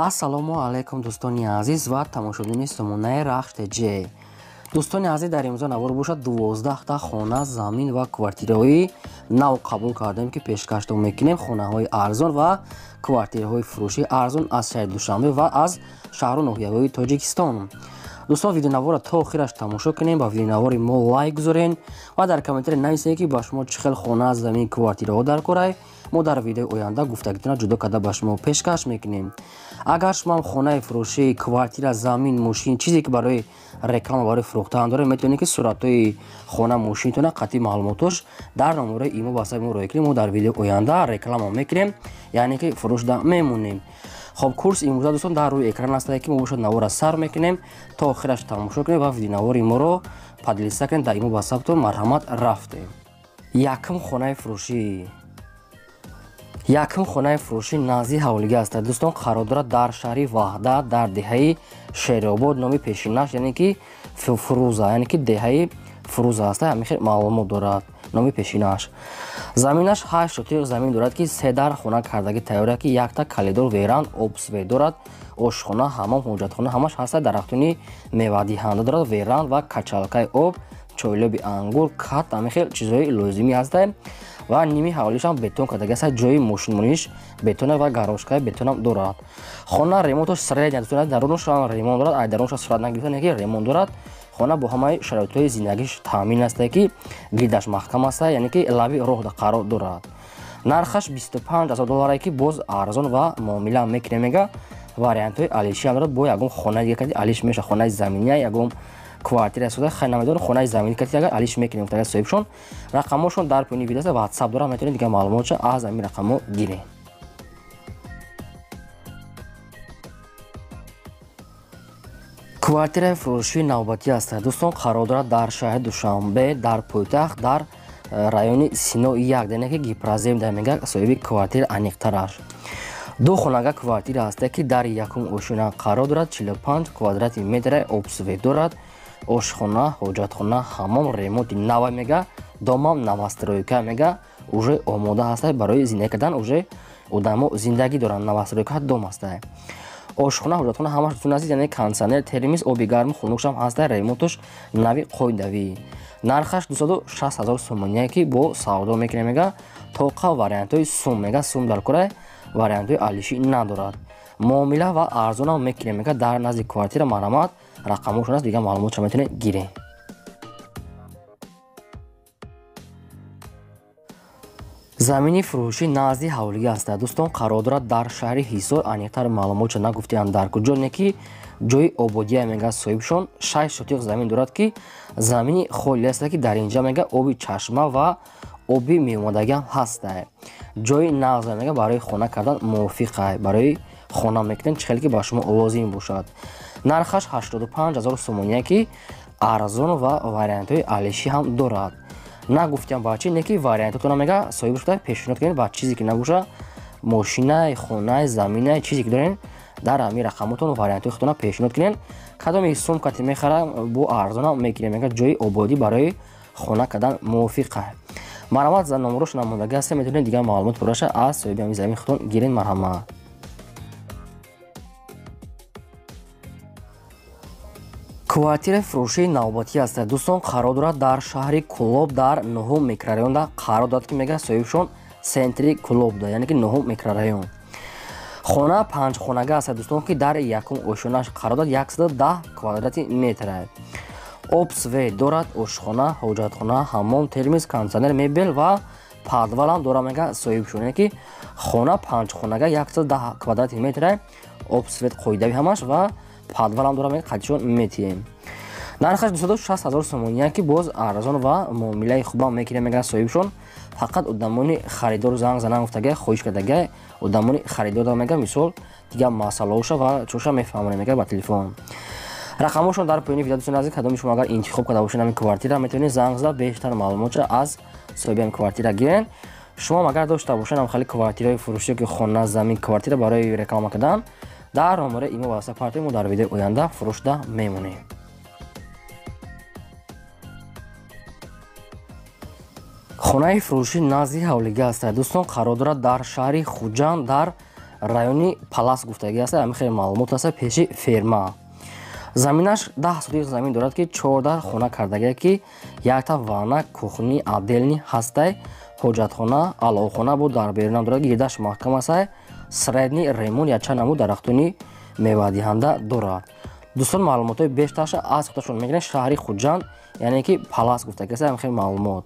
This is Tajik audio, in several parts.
Ассалому алайкум, дӯстони азиз ва тамошобинони сомонаи Рахш ТЖ. Дӯстони азиз, дар имрӯза навор бошад 12та хона, замин ва квартираҳои нав қабул кардем, ки пешкаштон мекунем. Хонаҳои арзон ва квартираҳои фурӯшии арзон аз шаҳри Душанбе ва аз шаҳру ноҳияҳои Тоҷикистон. Дӯстон, видеонаворро то охираш тамошо кунем, ба видеонавори мо лайк гузорен ва дар комментария нависед, ки ба шумо чӣ хел хона, замин, квартираҳо дар корай. Мо дар видеои оянда гуфтагитона ҷудо карда ба шумо пешкаш мекунем. Агар шумоам хонаи фурӯшӣ, квартира, замин, мошин, чизе ки барои реклама, барои фурӯхтан доред, метавонед, ки суратҳои хона, мошинтона қатъи маълумотош дар номерои имо ватсапи мо роя кунем. Мо дар видеои оянда реклама мекунем, яъне ки фурӯшда мемонем. Хоб, курс имрӯза, дӯстон, дар рӯи экран астае, ки мо бошад навора сар мекунем, то охираш тамошо кунем ва видеонавори моро поделиться кунем дар имо ватсаптон. Марҳамат, рафтем. Якум хонаи фурӯшӣ. Якум хонаи фурӯшӣ назди ҳавлига аст, дӯстон, қарор дорад дар шаҳри Ваҳдат, дар деҳаи Шеробод, номи пешинаш яъне ки Фурӯза, яъне ки деҳаи Фурӯза аст, ҳамин хел маълумот дорад номи пешинаш. Заминаш 8 сотиқ замин дорад, ки се дар хона кардагӣ тайёра, ки якта калидор, веранд, обсвет дорад, ошхона, ҳамом, ҳоҷатхона ҳамаш ҳаста, дарахтони мевадиҳанда дорад, веранд ва качалкаи об, чойлоби ангур, кат, ҳамин хел чизҳои лозимӣ ҳаста ва ними ҳавлишам бетон кардаги аст, ҷои мошинмониш бетона ва гаражкаи бетонам дорад. Хона ремонтош средня, дӯстон, дарунашам ремонт дорад, ай дарунаш сурат нагирифта, не ки ремонт дорад. Хона бо ҳамаи шароитҳои зиндагиш таъмин аста, ки гирдаш маҳкам аста, яъне ки лаби роҳда қарор дорад. Нархаш 25 000 долларе, ки боз арзон ва муомила мекунем, мега. Вариантҳои алишиам дорад, бо ягон хонаи дига кати алиш меша, хонаи заминия, ягон квартира сода, хай намедонам, хонаи замини кати агар алиш мекунем, гуфтага соҳибшон. Рақамҳошон дар поёни видео аст, ватсап дорад, метавонед дигар маълумотша аз ҳамин рақамҳо гиред. Квартираи фурӯшии навбатӣ аст, дӯстон, қарор дорад дар шаҳри Душанбе, дар пойтахт, дар райони Сино 1, яъне ки Гипрозем да мега соҳиби квартира. Аниқтараш, ду хонага квартира ҳаста, ки дар якум ошёна қарор дорад, 45 квадрати метра, обсвет дорад, ошхона, ҳоҷатхона, ҳамом, ремонти нава мега, домам новостройка мега, уже омода ҳаста барои зиндагӣ кардан, уже одамо зиндагӣ доранд, новостройка дом ҳаста. Ошхона, ҳоҷатхона ҳамаш, дӯстон азиз, яъне кондитсионер, термис, оби гарму хунукшам ҳаста, ремонтош нави қоидавӣ. Нархаш 260 000 сомония, ки бо савдо мекунем, мега. Тоқа вариантҳои сум мега, сум дар кора, вариантҳои алишӣ надорад. Муомила ва арзонам мекунем, мега. Дар назди квартира марҳамат, рақамҳошон аст, дигар маълумотша метавонед гиред. Замини фурӯшӣ назди ҳавлига аст, дӯстон, қарор дорад дар шаҳри Ҳисор. Аниқтар маълумотша нагуфтиам дар куҷо, не ки ҷои ободия мега соҳибшон. 6 сотиқ замин дорад, ки замини холӣ аст, ки дар инҷа мега оби чашма ва оби меомадагиам ҳаста. Ҷои нағз мега, барои хона кардан мувофиқа, барои хона мекунед, чӣ хеле ки ба шумо лозим бошад. Нархаш 85 000 сомония, ки арзон ва вариантҳои алишӣ ҳам дорад. Нагуфтиам ба чи, не ки вариантотона мега соҳиб шуда пешниҳод кунед, ба чизе ки набоша, мошинай, хонай, заминай, чизе ки доред, дар ҳамин рақамотон вариантҳои худтона пешниҳод кунед. Кадоми сумкати мехара, бо арзонам мегирем, мега. Ҷои ободӣ барои хона кардан мувофиқа. Марҳамат, номерош намондагӣ ҳаста, метавонед дигар маълумот пурраша аз соҳиби ҳамин замин худтон гиред. Марҳамат. Квартираи фурӯшии навбатӣ аст, дӯстон, қарор дорад дар шаҳри Кӯлоб, дар нуҳум микрорайонда қарор дорад, ки мега соҳибшон центри Кӯлобда, яъне ки нуҳум микрорайон. Хона панҷхонага аст, дӯстон, ки дар якум ошёнаш қарор дорад, 110 квадрати метра, обсвет дорад, ошхона, ҳоҷатхона, ҳаммом, термис, кондитсионер, мебел ва подвалам дорад, мега соҳибшон. Яъне ки хона панҷхонага, 110 квадрати метра, обсвет қоидави ҳамаш ва подвалам дорад, мега, қадишон метиҳем. Нархаш 260 000 сомония, ки боз арзон ва муомилаи хубам мекунем, мега соҳибшон. Фақат одамони харидор занг занан гуфтага, хоҳиш кардага, одамони харидор мега, мисол, дигар масъалаоша ва чоша мефаҳмонем, мега, ба телефон. Рақамҳошон дар поёни видео, дӯстони азиз. Кадоми шумо агар интихоб карда бошед ҳамин квартира, метавонед занг зада бештар маълумотша аз соҳиби ҳамин квартира гиред. Шумо агар дошта бошед ҳам хеле квартираҳои фурӯшӣ, ки хона, замин, квартира барои реклама кардан, дар номераи имо ватсап партои, мо дар видеои оянда фурӯшда мемонем. Хонаи фурӯшӣ назди ҳавлига аст, дӯстон, қарор дорад дар шаҳри Хуҷанд, дар Райони Палас гуфтагӣ аст, ҳамин хеле маълумот аст, пеши ферма. Заминаш 10 сотих замин дорад, ки 14 хона кардагия, ки якта ванна, кухни отдельный ҳастай, ҳоҷатхона, аловхона бо дар берунам дорад, гирдаш маҳкам астай, средний ремонт, якчанд намуд дарахтони мевадиҳанда дорад. Дӯстон, маълумотҳои бештарша аз худашон мегиранд. Шаҳри Хуҷанд, яъне ки Палас гуфтагӣ аст, ҳамин хеле маълумот.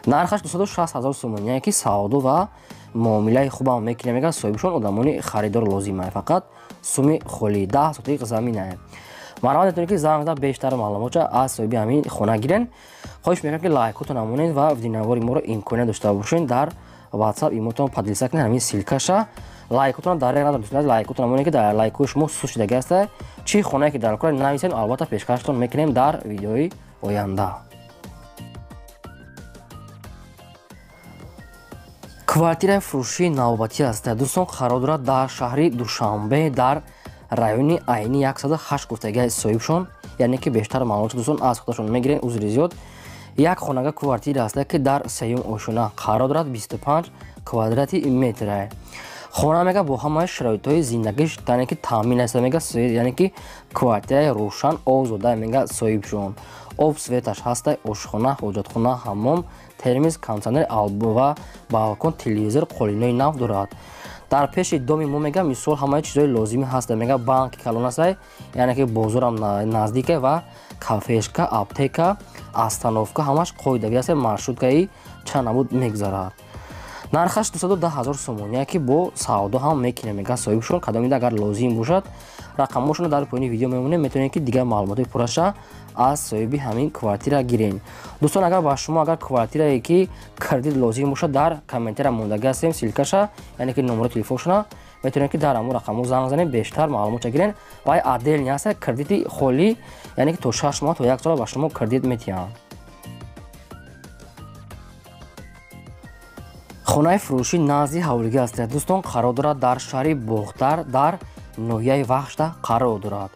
Нархаш 260 000 сомонӣ, яъне ки савдо ва муомилаи хубам мекунем, мегӯяд соҳибшон, одамони харидор лозимае, фақат суми холӣ, 10 сотиқ заминае. Марҳамат, метавонед ки занг зада бештар маълумотша аз соҳиби ҳамин хона гирен. Хоҳиш мекунам, ки лайкотон намонед ва видеонавори моро имконият дошта бошед дар WhatsApp имотон поделиться кунед ҳамин ссылкаша. Лайкотон дар надор, дӯстон, лайкотон намонед, ки дар лайкҳои шумо сус шудаги аст. Чӣ хонае ки дар кор нависед, албатта пешкаштон мекунем дар видеои оянда. Квартираи фурӯшии навбатӣ аст, дӯстон, қарор дорад дар шаҳри Душанбе, дар райони Айни 108 гуфтагиаи соҳибшон, яъне ки бештар маълумот, дӯстон, аз худашон мегирен. Узри зиёд, як хонага квартира аст, ки дар сеюм ошёна қарор дорад, 25 квадрати метра. Хона мега бо ҳамаи шароитҳои зиндагиш, яъне ки таъмин аст, мега, яъне ки квартираи рӯшан, озода, мега соҳибшон. Об, светаш ҳаста, ошхона, ҳоҷатхона, ҳаммом, термиз, кондитсионер ва балкон, телевизор, қолинои нав дорад. Дар пеши доми мо, мега, мисол ҳамаи чизҳои лозимӣ ҳаста, мега, банки калон аста, яъне ки бозорам наздика ва кафешка, аптека, остановка, ҳамаш қоидавӣ аст, маршруткаи чанд намуд мегузарад. Нархаш 210 000 сомонӣ, ки бо савдо ҳам мекунем, мега соҳибшон. Кадомида агар лозим бошад, рақамҳошонро дар поёни видео мемонем, метавонед ки дигар маълумотҳои пурраша аз соҳиби ҳамин квартира гирем. Дӯстон, агар ба шумо агар квартирае ки кредит лозим бошад, дар комментария мондагӣ ҳастем ссылкаша, яъне ки номерои телефоншона, метавонед ки дар ҳамон рақамҳо занг занед, бештар маълумотша гирен. Вай отдельный ҳаста, кредити холӣ, яъне ки то 6 моҳ, то як сола ба шумо кредит метиҳанд. Хонаи фурӯшӣ назди ҳавлигӣ аст, дӯстон, қарор дорад дар шаҳри Бохтар, дар ноҳияи Вахшда қарор дорад.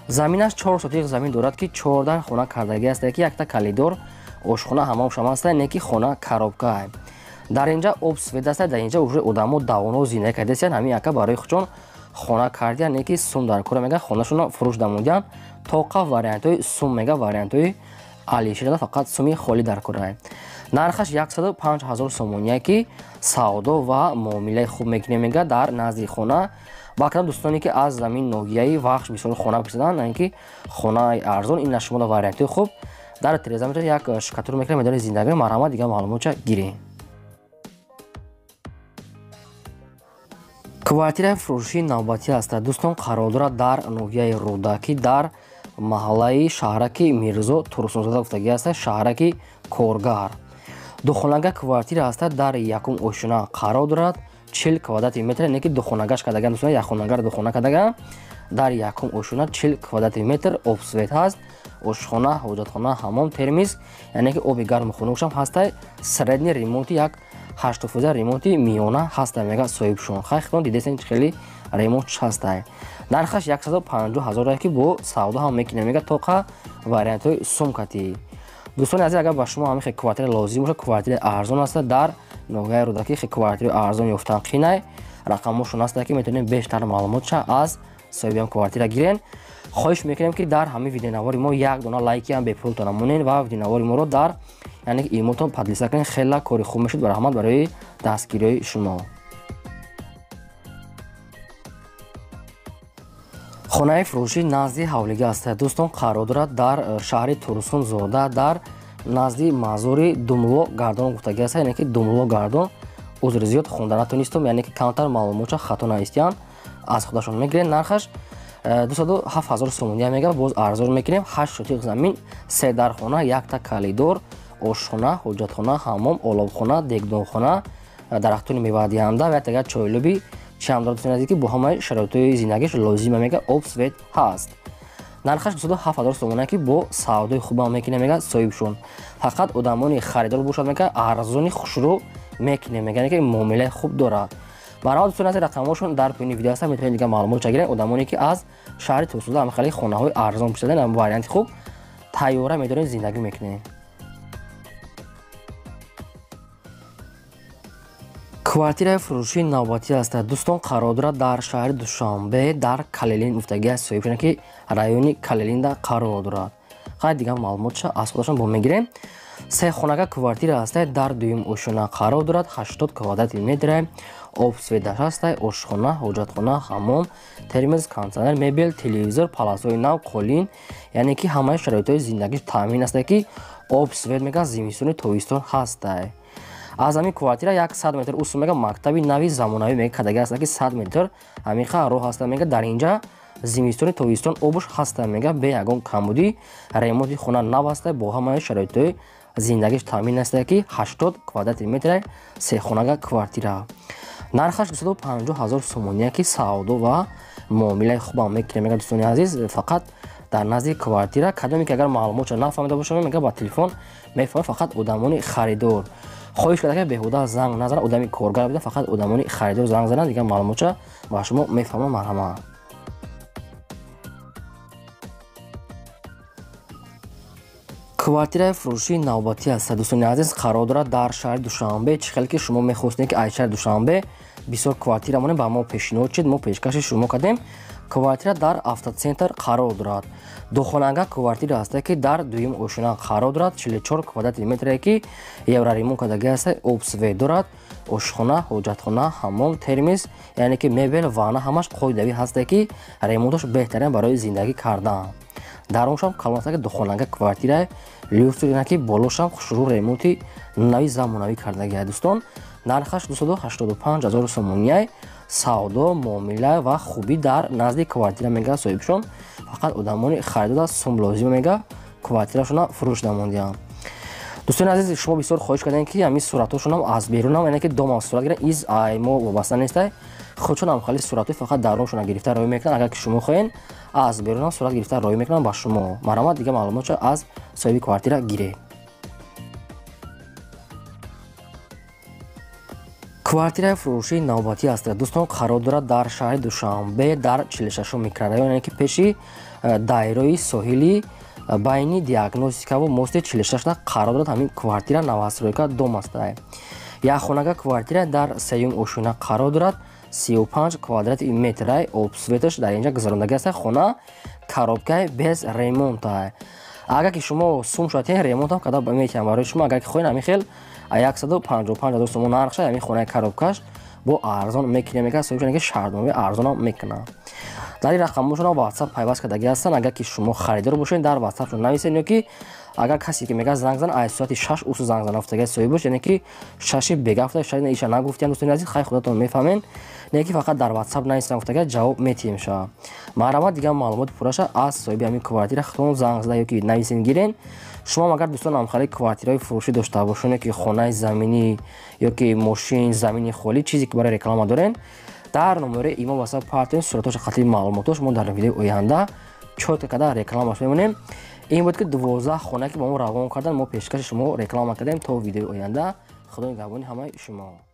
Заминаш 4 сотиқ замин дорад, ки 14 хона кардагӣ аст, ки якта калидор, ошхона, ҳаммом шам аст, не ки хона коробка. Дар инҷа об, свет аст, дар инҷа уже одамо давоно зиндагӣ кардасиянд, ҳамин яка барои худшон хона кардиянд, не ки сум дар кора, мега, хонашонро фурӯш дамудиянд. Тоқа вариантҳои сум, мега, вариантҳои алишерда, фақат суми холӣ дар кора. Нархаш 105 000 сомонӣ, ки савдо ва муомилаи хуб мекунем, мега, дар назди хона. Ба кадом дӯстоне ки аз замин ноҳияи Вахш бисёр хона пурсиданд, яъне ки хонаи арзон, ин шумо вариантҳои хуб дар тереза метавонед, як шкатур мекунем, медонед зиндагӣ. Марҳамат, дигар маълумотча гирем. Квартираи фурӯшии навбатӣ аст, дӯстон, қарор дорад дар ноҳияи Рӯдакӣ, дар маҳаллаи шаҳраки Мирзо Турсунзода гуфтагӣ аст, шаҳраки Коргар. Духонага квартира аст, дар якум ошёна қарор дорад, 40 квадрати метр, не ки духонагаш кардаган, дӯстон, як хонагар духона кардаган, дар якум ошёна 40 квадрати метр, об, свет ҳаст, ошхона, ҳоҷатхона, ҳаммом, термиз, яъне ки оби гарму хунукшам ҳаста, средний ремонти, як 8% ремонти миёна ҳаста, мега соҳибшон. Хай, худтон дидесен, хеле ремонт ҳаста. Нархаш 150 000, ки бо савдо ҳам мекунем, мега, тоқа вариантҳои сумкатӣ. Дӯстони азиз, агар ба шумо ҳамин хел квартира лозим бошад, квартираи арзон аст, дар ноҳияи Рӯдакӣ хел квартираи арзон ёфтан қинай, рақамҳошон аст, ки метавонед бештар маълумотша аз соҳиби квартира гирен. Хоҳиш мекунем, ки дар ҳамин видеонавори мо як дона лайки ҳам бепултон намонед ва видеонавори моро дар, яъне ки имотон поделиться кунед, хеле кори хуб мешуд. Раҳмат барои дастгириҳои шумо. Хонаи фурӯшӣ назди ҳавлигӣ аст, дӯстон, қарор дорад дар шаҳри Турсунзода, дар назди мазори Думло Гардон гуфтагӣ аст, яъне ки Думло Гардон. Узри зиёд, хонда натонистум, яъне ки камтар маълумотша хато навистиянд, аз худашон мегирен. Нархаш 207 000 сомонӣ, мега, боз арзон мекунем. 8 сотиқ замин, се дархона, якта калидор, ошхона, ҳоҷатхона, ҳаммом, олобхона, дегдонхона, дарахтони мевадиҳанда ва як чойлуби чиам дорад, дӯстони азиз, ки бо ҳамаи шароитҳои зиндагиш лозима, мега, об, свет ҳаст. Нархаш 207 000 сомонӣ, ки бо савдои хубам мекунем, мега соҳибшон. Фақат одамони харидор бошад, мега, арзони хушрӯ мекунем, мега, ки муомилаи хуб дорад. Барои дӯстони азиз, рақамҳошон дар поёни видео ҳастанд, метавонед дигар маълумот гиред. Одамоне ки аз шаҳри Турсунзода ҳама хеле хонаҳои арзон пурсиданд, варианти хуб тайёра медорем, зиндагӣ мекунем. Квартираи фурӯшии навбатӣ аст. Дӯстон, қарор дорад дар шаҳри Душанбе, дар Калелин гуфтагӣ аст соҳибшона, ки райони Калелинда қарор дорад. Хай, дигар маълумотша аз худашон бо мегирем. Се хонага квартира аст, дар дуюм ошёна қарор дорад, 80 квадрати метр, об свет аш аст, ошхона, ҳоҷатхона, ҳаммом, термоз, кондитсионер, мебел, телевизор, паласҳои нав, қолин, яъне ки ҳамаи шароитҳои зиндагӣ таъмин аст, ки об свет мега зимистони тобистон ҳастай. Аз ҳамин квартира 100 метр усу мега мактаби нави замонавӣ мега кадаги аст, ки 100 метр ҳамиқа роҳ ҳаста. Мега дар инҷа зимистони тобистон обуш ҳаста, мега бе ягон камбудӣ, ремонти хона нав аста, бо ҳамаи шароитҳои зиндагиш таъмин аста, ки 80 квадрати метр сехонага квартира. Нархаш 250 ҳазор сомония, ки савдо ва муомилаи хубам мекунем, мега дӯстони азиз. Фақат дар назди квартира кадоме ки агар маълумотша нафаҳмида бошам, мега ба телефон мефаҳмад. Фақат одамони харидор хоҳиш карда, ки беҳуда занг назанад, одами коргар буда, фақат одамони харидор занг зананд, дигар маълумотша ба шумо мефаҳмам. Марҳамат. Квартираи фурӯшии навбатӣ аст, дӯстони азиз, қарор дорад дар шаҳри Душанбе. Чӣ хеле ки шумо мехостем, ки аз шаҳри Душанбе бисёр квартира монем, ба мо пешниҳод шуд, мо пешкаши шумо кардем. Квартира дар автоцентр қарор дорад. Духонага квартира аст, ки дар дуюм ошёна қарор дорад, 44 квадрати метре, ки евроремонт кардаги аст, об свет дорад, ошхона, ҳоҷатхона, ҳаммом, термоз, яъне ки мебел, ванна ҳамаш қоидавӣ ҳаста, ки ремонташ беҳтарин барои зиндагӣ кардан. Даруншам калон аст, ки духонага квартира люкс, ки болошам хушрӯ ремонти нави замонавӣ кардаги. Дӯстон, нархаш 285 ҳазор сомония. Савдо, муомила ва хубӣ дар назди квартира, мега соҳибшон. Фақат одамони харидода сум лозима, мега квартирашона фурӯш намондиям. Дӯстони азиз, шумо бисёр хоҳиш кардем, ки ҳамин суратҳошонам аз берунам, яъне ки домам сурат гиранд, из ай мо вобаста нестай, худшон хали суратҳои фақат даруншона гирифта роӣ мекунанд. Агар ки шумо хоҳед, аз берунам сурат гирифта роӣ мекунанд ба шумо. Марҳамат, дигар маълумотша аз соҳиби квартира гиред. Квартираи фурӯшии навбатӣ аст. Дӯстон, қарор дорад дар шаҳри Душанбе, дар 46 микрорайон, яъне ки пеши дайрои соҳили байни диагностикаву мости 46 қарор дорад. Ҳамин квартира новостройка дом аст. Як хонага квартира дар сеюм ошёна қарор дорад, 35 квадрати метрай, об свет аш дар инҷа гузарондагӣ аст. Хона коробкаи без ремонта. Агар ки шумо сум шуд, ремонтам карда метиҳам барои шумо. Агар ки хоҳед, ҳамин хел 155 ҳазор сомон нархша ҳамин хонаи коробкаш бо арзон мекунем, мега соҳибшон, ки шартномаи арзонам мекунам. Дар ин рақамҳошон WhatsApp пайваст кардагӣ ҳастанд. Агар ки шумо харидор бошед, дар WhatsAppшон нависед, ё ки агар касе ки мега занг зан, аз соати 6 усу занг зан ҳафтаги соҳибош, яъне ки 6 бега ҳафта шаш иша нагуфтиям. Дӯстони азиз, хай, худатон мефаҳмед, не ки фақат дар WhatsApp нависам гуфтага ҷавоб метиҳем ша. Марҳамат, дигар маълумоти пурраша аз соҳиби ҳамин квартира худтон занг зада ё ки нависен, гирен. Шумо агар, дӯстон, ҳамхали квартираҳои фурӯшӣ дошта бошед, ё ки хонаи заминӣ, ё ки мошин, замини холӣ, чизе ки барои реклама дорен, дар номери имо WhatsApp партоен суратҳоша қатъи маълумотош, мо дар видеои оянда чётко карда рекламаш мемонем. Ин буд ки 12 хона ки ба мо равон кардан, мо пешкаши шумо реклама кардем. То видеои оянда, худо нигаҳбони ҳамаи шумо.